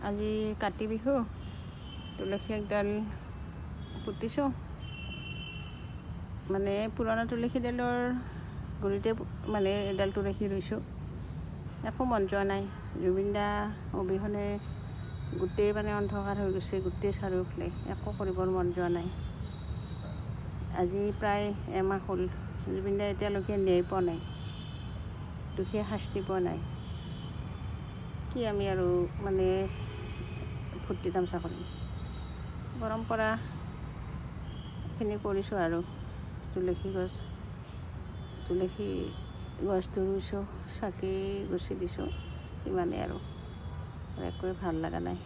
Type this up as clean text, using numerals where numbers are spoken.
আজি কাতি বিহু, তুলসী একডাল পুতিছোঁ। মানে পুৰণা তুলসীডালৰ গুৰিতে মানে এডাল তুলসী ৰুইছোঁ। একো মন যোৱা নাই। জুবিন দা অবিহনে গোটেই মানে অন্ধকাৰ হৈ গৈছে গোটেই চাৰিওফালে, একো কৰিবৰ মন যোৱা নাই। আজি প্ৰায় এমাহ হ'ল, জুবিন দাই এতিয়ালৈকে ন্যায় পোৱা নাই, দোষীয়ে শাস্তি পোৱা নাই। কি আমি আৰু মানে ফূৰ্তি তামচা কৰিম? পৰম্পৰাখিনি কৰিছোঁ আৰু তুলসী গছ, তুলসী গছটো ৰুইছোঁ, চাকি গছি দিছোঁ, সিমানেই আৰু একোৱে ভাল লগা নাই।